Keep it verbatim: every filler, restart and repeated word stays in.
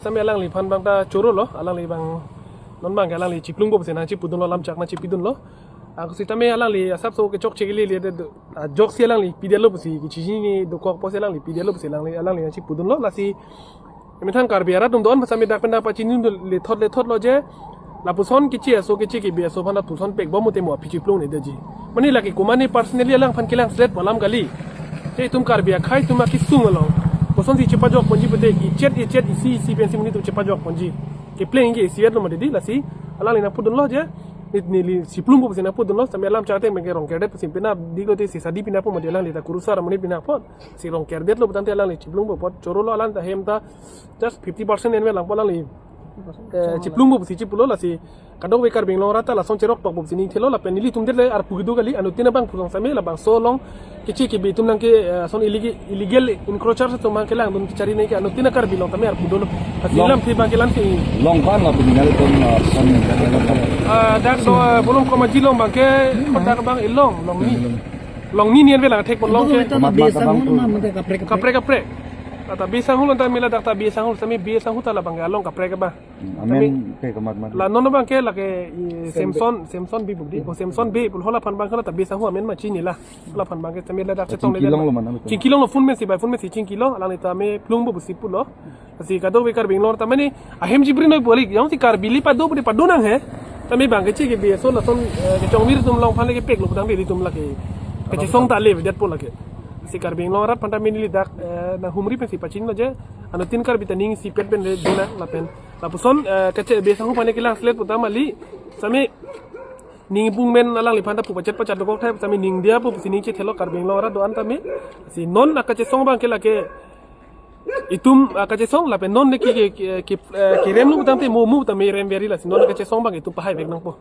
Sitame alangliphan abang ta choro lo, alangli abang non abang ke alangli chiplungpo pusi nangchipudunlo, lamchak nangchipidunlo. Ako sitame alangli asapso kechokche kali le de, ajok si alangli pidetlo pusi, kechini dokok pusi alangli pidetlo pusi alangli, alangli nangchipudunlo, lasi methang Karbi arat atum do-an sitame dak pen dak pachinidun lethot lethotlo je, lapuson keche aso, keche kebi aso aphan lapuson pekbom mute mo aphi chiplung ne deji. Mane lake komatne personally alangphan kelang slet pu alam kali. Je itum Karbi akhei atum akesung along kosonsi chepajokponji pute, ichet ichet isi isi pensi monit atum chepajokponji. Kepleng ke isi etlo mati di, lasi alangli nangpudunlo je, ne- neli chiplungpo pusi nangpudunlo, sitame alam chate mengke Rongkerdet pusi pina diklo te si sadi pinapo mati, alangli ta kurusar amonit pinapo. Si Rongkerdetlo putangte alangli chiplungpo apot chorolo, alang ta hem ta just fifty percent enve langpo alangli. Eh, chiplungpo pusi chipulo, lasi kadokave Karbi Anglong arat ta lason cherok tokpo pusi ning thelo, lapen nelitum det le arpu kedo kali, anuttin abang pu along sitame labangso along keche kebi atum nangke, eh, ason illegal, illegal encroachers atum abang kelangdun kechari nangke anuttin a-Karbi along tame arpu dolo. Lasi long- lamthe abang ke lamthe. Long ko-an lo pini nelitum, eh, son, eh, dak do, eh, Bolom Komaji along abang ke, dak abang ilong, Longni. Longni ni enve lang thekpon along ke. Mat, mat, mat, mat. Kaprek, kaprek. Kaprek, kaprek. Ata Besanghu lo ta mela dak ta Besanghu, sitame Besanghu ta labang ke along kaprek abang. Hmm, amen ke komat mat. La non abang ke lake i Samson, Samson Bey pu di. Oh, Samson Bey pu halaphan abang ke la ta Besanghu amen ma chinilo. Halaphan abang ke sitame ladak chetong le. Chingkilong lo mana? Chingkilong lo, phone pensi bai, phone pensi chingkilong, alangli tame plungpo pusi pulo. Lasi kadokave Karbi Anglong ta mane ahem jibri noi pu kali, jongsi Karbi le pado pudi pado nang he. Sitame abang keche kebi aso lason, eh, kechongvir atum alongphan le kepeklo putangte ilitum lake kachesong ta le vedetpo lake. Si Karbi Anglong arat aphan ta mane neli dak, eh, nanghumri pensi pachinilo je, anuttin Karbi ta ning isipet pen le dona lapen lapuson, eh, keche Besanghu aphan kelang slet pu ta mali, sitame ning pung men alangliphan ta pu pachet pachet dokok thai, sitame ning diyapo pusi ning chethelo Karbi Anglong arat do-an tame. Si non akachesong abang ke lake itum akachesong lapen non ne ke, ke, ke, ke, eh, keremlo putangte mo mo tame rem veri, lasi non akachesong abang itum pahai vek nangpo.